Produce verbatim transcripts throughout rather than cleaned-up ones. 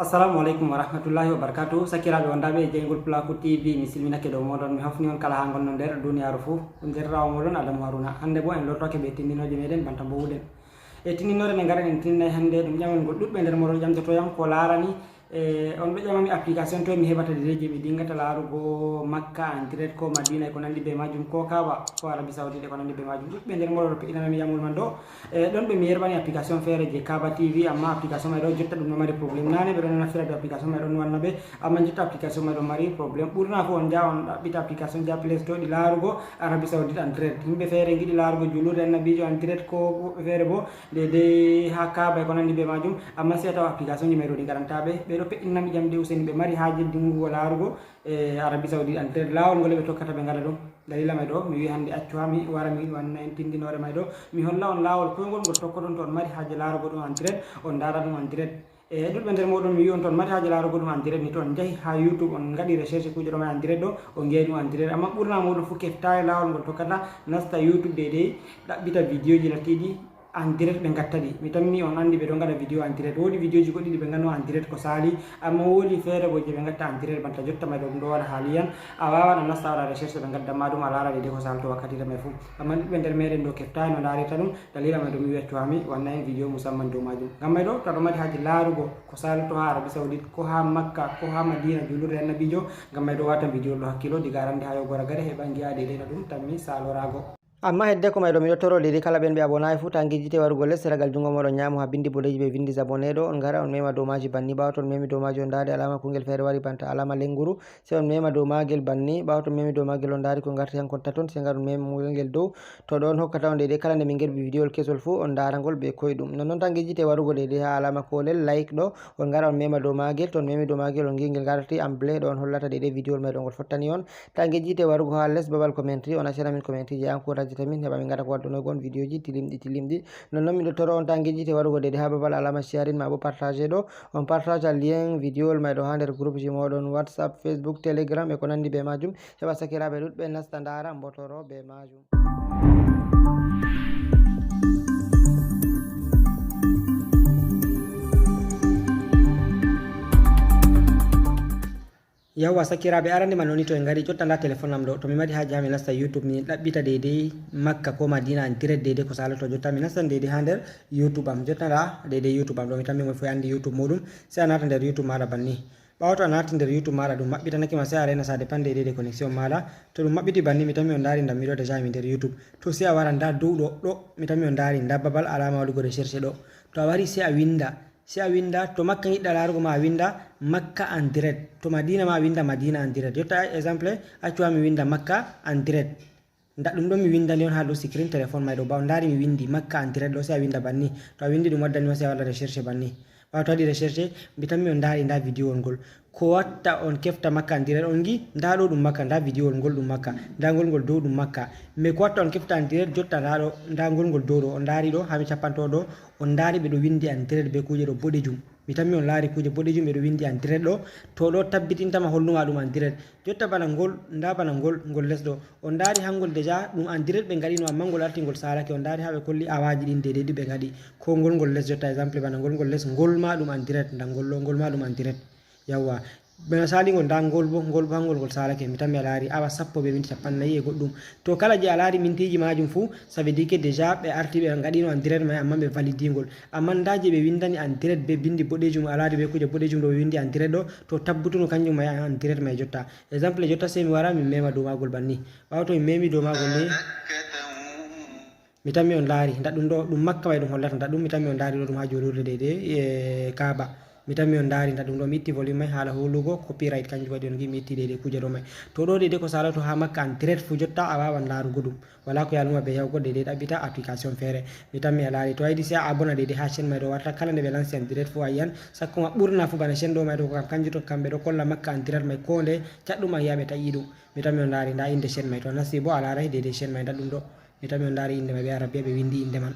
Assalamu aleykum wa rahmatullahi wa barakatuh. Sakiraaɓe wondaaɓe e jeyngol Pulaaku T V, mi silminake dow mooɗon, mi hofni on kala haa ngonno nder duniyaaru fuu. Ɗum deerɗiraawo mooɗon Adamu Haruna. Hannde boo en lortoke bee tindinooje meeɗen banta mboowuɗen. E tindinoore nde ngaren en tindinay hannde, ɗum ƴamol ngol ɗuɗɓe nder mooɗon ƴamdoto yam ko laarani, e, on ɗo ƴamami application toy mi heɓata deydey jey mi dinngata laarugo Makka en direct, ko Madina e ko nanndi bee maajum, ko Kaaba, ko Arabie Saoudite e ko nanndi bee maajum. Ɗuɗɓe nder mooɗon ɗo peɗɗinanami ƴamol man ɗo. E, ɗon ɓe mi yerɓani application feere je Kaba T V, amma application may ɗo jotta ɗum ɗo mari problème. Naane ɓe ɗon naftira be application may ɗon wanna ɓe, amma jotta application may ɗon mari problème. Ɓurna fof on njaha on ɗaɓɓita application ja Play Store ɗi laarugo Arabie Saoudite en direct. Yimɓe feere ngiɗi laarugo juulirde Annabiijo en direct, ko woɓɓe feere bo deydey haa Kaba e ko nanndi be maajum, amma sey a tawa application ji may ɗo ɗi ngaranta ɓe. Ɓe ɗo peɗɗinanami ƴamde useni ɓe mari haaje dingugo laarugo e Arabie Saoudite en direct. Laawol ngol ɓe tokkata ɓe ngaɗa ɗum. Dalila may ɗo, mi wi'i hannde accu haa mi wara mi wanna en tindinoore may ɗo. Mi holla on laawol koyngol ngol tokkoton to on mari haaje laarugo ɗum en direct, on ndaara ɗum en direct. E ɗuɗɓe nder mooɗon mi wi'i on to on mari haaje laarugo ɗum en direct ni, to on njahi haa YouTube on ngaɗi recherche kuuje ɗo may en direct ɗo, on ngi'ay ɗum en direct. Amma ɓurna mooɗon fuu keftaay laawol ngol tokkata nasta YouTube deydey ɗaɓɓita vidéo ji lattiiɗi en direct ɓe ngatta ɗi. Mi tammi on anndi ɓe ɗo ngaɗa vidéo en direct. Woodi vidéo ji goɗɗi ɗi ɓe ngaɗno en direct ko saali, amma woodi feere bo je ɓe ngatta en direct banta jotta may ɗo ɗum ɗo waɗa haaliyan. A waawan a nasta a waɗa recherche ɓe ngaddan ma ɗum a laara deydey ko saalto wakkatiire may fuu. Amma ɗuɗɓe nder meeɗen ɗo keftaay no ndaarirta ɗum, dalila may ɗo mi wi'a cuwami wanna en vidéo musamman dow maajum. Ngam may ɗo to aɗo mari haaje laarugo ko saalto haa Arabie Saoudite, ko haa Makka, ko haa Madina, juulirde Annabiijo, ngam may ɗo waatan vidéo ɗo hakkilo diga arande haa yogo ragare heɓa ngi'a deydey no ɗum tammi saaloraago. Amma heddeko may ɗo, miɗo toro deydey kala ɓen ɓe abonaay fuu, ta ngejjite warugo les seragal junngo mooɗon nyaamo haa binndi boɗeeji ɓe winndi s'abonner ɗo, on ngara on mema dow maaji banni. Ɓaawo to on memi dow maaji on ndaari alaama kungel feere wari banta alaama lennguru, sey on mema dow maagel banni. Ɓaawo to on memi dow maagel on ndaari ko ngarti hankon taton, sey ngar on mema ngel dow. To ɗo on hokkata on deydey kala nde min ngerɓi vidéowol kesol fuu on ndaara ngol bee koyɗum. Nonnon ta ngejjite warugo deydey haa alaama koolel like ɗo, on ngara on mema dow maagel. To on memi dow maagel on ngi'i ngel ngarti en bleu ɗo on hollata deydey vidéowol may ɗo ngol fottani on. Ta ngejjite warugo haa les babal commentary, on accana min commentary je encourageta min heɓa min ngaɗa ko waddunoygo on vidéoji tilimɗi tilimɗi. Nonnon miɗo toro on ta ngejjite warugo deydey haa babal alaama sharing maa bo partage ɗo. On partage lien vidéowol may ɗo haa nder groupe ji mooɗon WhatsApp, Facebook, Telegram e ko nanndi bee maajum. Heɓa sakiraaɓe ɗuɗɓe nasta ndaara mbotoro bee maajum. Yawwa, sakiraaɓe, arande man woni to en ngari jotta nda téléphone am ɗo, to mi mari haaje haa mi nasta YouTube, mi ɗaɓɓita deydey Makka ko Madina en direct deydey ko saaloto jotta. Mi nastan deydey haa nder YouTube am jotta, nda deydey YouTube am ɗo, mi tammi mo fof anndi YouTube muɗum. Sey a naata nder YouTube maaɗa banni. Ɓaawo to a naati nder YouTube maaɗa ɗum maɓɓitanake ma, sey a reena ça dépend deydey de connexion maaɗa. To ɗum maɓɓiti banni, mi tammi on ndaari nda mi ɗo déjà mi nder YouTube. To sey a wara nda dow ɗo, ɗo, mi tammi on ndaari nda babal alaama waɗugo recherche ɗo. To a wari sey a winda. Sey a winda, to Makka ngiɗɗa laarugo ma a winda Makka en direct. To Madina ma a winda Madina en direct. Jotta exemple, accu haa mi winda Makka en direct. Nda ɗum ɗon mi windani on haa dow screen téléphone may ɗo. Ba on ndaari mi windi Makka en direct ɗo, sey a winda banni. To a windi ɗum waddani ma sey a waɗa recherche banni. Ɓaawo to a waɗi recherche, mi tammi on ndaari nda vidéowol ngol. Ko watta on kefta Makka en direct on ngi, nda ɗo ɗum Makka, nda vidéowol ngol ɗum Makka, nda ngol ngol dow ɗum Makka. Mais ko watta on kefta en direct jotta nda ɗo, nda ngol ngol dow ɗo, on ndaari ɗo, haa mi cappanto ɗo, on ndaari ɓe ɗo windi en direct be kuuje ɗo boɗejum. Mi tammi on laari kuuje boɗejum ɓe ɗo windi en direct ɗo, to ɗo tabbitintama holluma ɗum en direct. Jotta bana ngol, nda bana ngol, ngol les ɗo. On ndaari hangol déjà ɗum en direct ɓe ngaɗino, amma ngol arti ngol saalake. On ndaari haa ɓe kolli awaaji ɗin deydey ɗi ɓe ngaɗi. Ko ngol ngol les jotta exemple bana ngol ngol les, ngol ma ɗum en direct, nda ngol ɗo, ngol ma ɗum en direct. Yawwa. Bana saalingol nda ngol bo, ngol bo hangol ngol saalake. Mi tammi a laari awa sappo be minti cappannayi e goɗɗum. To kala je a laari mintiiji maajum fuu, ça veut dire que déjà ɓe arti ɓe ngaɗino en direct may, amma ɓe validingol. Amma nda je ɓe windani en direct be bindi boɗejum, a laari be kuuje boɗejum ɗo ɓe windi en direct ɗo, to tabbutunu kanjum may en direct may jotta. Exemple jotta sey mi wara min mema dow maagol banni. Ɓaawo to min memi dow maagol ni, mi tammi on ndaari, nda ɗum ɗo, ɗum Makka may ɗum hollata, nda ɗum mi tammi on ndaari ɗo, ɗum haa juulirde deydey, e, Kaaba. Mi tammi on ndaari, nda ɗum ɗo, mi itti volume may haala hulugo copyright, kanjum waɗi on ngi mi itti deydey kuuje ɗo may. To ɗo deydey ko saaloto haa Makka en direct fuu jotta a waawan laarugo ɗum. Walaa ko yaalnuma be yahugo deydey ɗaɓɓita application feere. Mi tammi a laari, to a yiɗi sey a abonne deydey haa chaîne may ɗo warta kala nde ɓe lanci en direct fuu a yi'an, sakko ma ɓurna fuu bana chaîne ɗo may ɗo, ko kam kanjum to kamɓe ɗo kolla Makka en direct may koo ndeye, caɗɗum a yi'a ɓe taƴi ɗum. Mi tammi on ndaari, nda innde chaîne may, to a nasti bo a laaray deydey chaîne may, nda ɗum ɗo. Mi tammi on ndaari innde may be Arabiya ɓe windi innde man.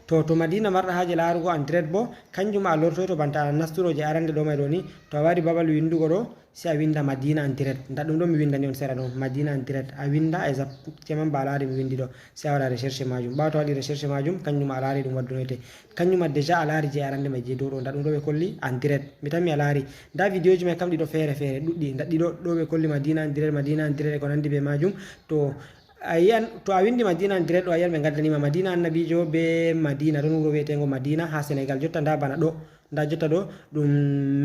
To, to Madina marɗa haaje laarugo en direct bo, kanjum a lortoyto banta a nasturo je arande ɗo mai ɗo ni. To a wari babal windugo ɗo, sai a winda Madina en direct. Nda ɗum ɗo mi windani on sera ɗo, Madina en direct. A winda e zap ceman ba a laari mi windi ɗo. Sai a waɗa recherche majum. Ɓawo to a waɗi recherche majum, kanjum a laari ɗum waddunoyte. Kanjum ma déjà a laari je arande mai je dow ɗo. Nda ɗum ɗo ɓe kolli en direct. Mi tammi a laari. Nda vidéo ji mai kam ɗiɗo fere fere ɗuɗɗi. Nda ɗiɗo ɗo ɓe kolli Madina en direct, Madina en direct e ko nandi be majum. To a yiyan, to a windi Madina en direct ɗo, a yiyan ɓe gaddanima Madina Annabijo be Madina, ɗon wuro wi'etengo Madina ha Senegal. Jotta nda bana ɗo, nda jotta ɗo ɗum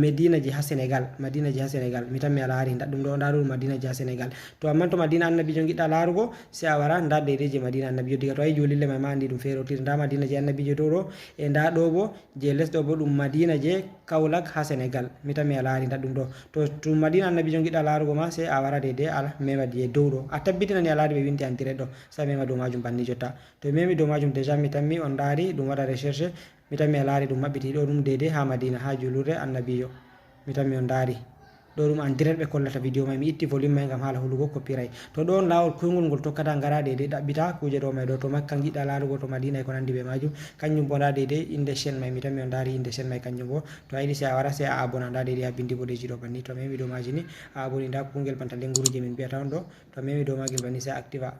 Medina je ha Senegal, Madina je ha Senegal. Mi tammi a laari nda ɗum ɗo, nda ɗo ɗum Madina je ha Senegal. To amman to Madina Annabijo giɗɗa laarugo, sai a wara nda daidai je Madina Annabijo. Diga to a yi julirle mai ma andi ɗum feere wotiri. Nda Madina je Annabijo dow ɗo, e nda ɗo bo, je les ɗo bo ɗum Madina je Kaolack ha Senegal. Mi tammi a laari nda ɗum ɗo. To ɗum Madina Annabijo giɗɗa laarugo ma, sai a wara daidai a mema je dow ɗo. A tabbitinani a laari ɓe windi en direct ɗo. Sai a mema dow majum banni jotta. To mi memi dow majum déjà mi tammi on ndaari ɗum waɗa recherche. Mi tammi a laari ɗum maɓɓiti ɗo ɗum daidai ha Madina ha julurde Annabijo. Mi tammi on ndaari. Ɗo ɗum en direct ɓe kollata vidéo mai. Mi itti volume mai ngam hala hulugo copyright. To ɗo on lawol koyngol ngol tokkata ngara daidai ɗaɓɓita kuje ɗo mai ɗo. To Makka giɗɗa laarugo to Madina e ko nandi be majum. Kanjum bo nda daidai inde chaîne mai. Mi tammi on ndaari inde chaîne mai kanjum bo. To a yiɗi sai a wara sai a abona nda daidai ha bindi boɗeji ɗo banni. To a memi dow maji ni a aboni nda kungel banta lenguru je min mbiyata on ɗo. To a memi dow magel banni sai a activa.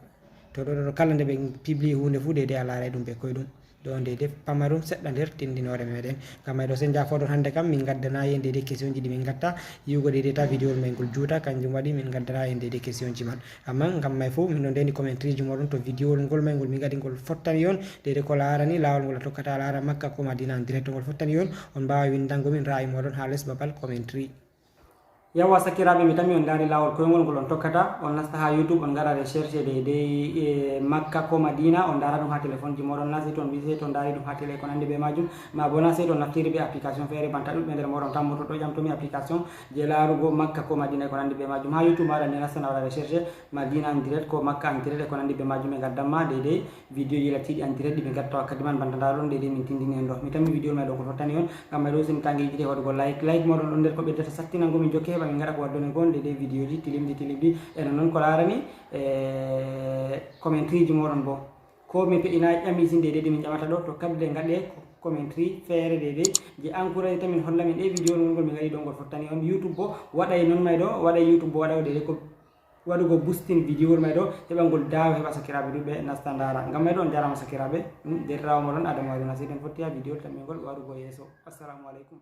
To ɗo, ɗo, ɗo kala nde ɓe publie hunde fu daidai a laarai ɗum be koyɗum. Ɗo on daidai pamarum seɗɗa nder tindinore meɗen. Ngam mai ɗo sai njafoɗon hande kam min gaddanayi en daidai question ji ɗi min gatta. Yi'ugo daidai ta vidéo mai ngol juuta, kanjum waɗi min gaddanayi en daidai question ji man. Amma ngam mai fu min ɗo ndeni commentary ji moɗon to vidéo ngol mai ngol min gaɗi ngol fottani on daidai ko laarani lawol ngol a tokkata a laara Makka ko Madina en direct ngol fottani on. On mbawa windango min ra'ayi moɗon ha les babal commentary. Yawwa sakiraaɓe, mi tammi on ndaari laawol koyngol ngol on tokkata, on nasta haa YouTube, on ngaɗa recherche daidai e Makka ko Madina, on ndaara ɗum haa téléphone ji mooɗon, na sey to on wi sey to on ndaari ɗum haa télé ko nanndi bee maajum, maa boo na sey to on naftiri bee application feere banta ɗuuɗɓe nder mooɗon tammoto ɗo ƴamtomi application jey laarugo Makka ko Madina e ko nanndi bee maajum. Haa YouTube maaɗa ni a nastan a waɗa recherche Madina en direct ko Makka en direct e ko nanndi bee maajum, ɓe ngaddan ma daidai vidéo ji lattiiɗi en direct ɗi ɓe ngatta wakkati man, banta ndaa ɗon daidai min tindini en ɗo. Mi tammi vidéo may ɗo ko fottani on, ngam may ɗo usini tangee yiɗi waɗugo like. Like mooɗon ɗon nder ko ɓeddata sattinango min jokke heɓa min ngaɗa ko waddone gon daidai vidéo ji tilimji tilimji. E non non ko laarani, e, commentary ji mooɗon bo. Ko mi pe'inaay ƴami sin daidai ɗi min ƴamata ɗo, to kadi de ngaɗe commentary feere daidai je encourage ta min holla min ɗe vidéo non ngol min ngaɗi ɗo ngol fottani on. YouTube bo waɗay non may ɗo, waɗay YouTube bo waɗa daidai ko waɗugo boosting vidéowol may ɗo, heɓa ngol daawa, heɓa sakiraaɓe ɗuuɗɓe nasta ndaara. Ngam may ɗo on njaaraama sakiraaɓe, ɗum deerɗiraawo mooɗon Adamu Haruna. Sey ɗon fotti haa vidéowol tammingol warugo yeeso. Assalamu aleykum.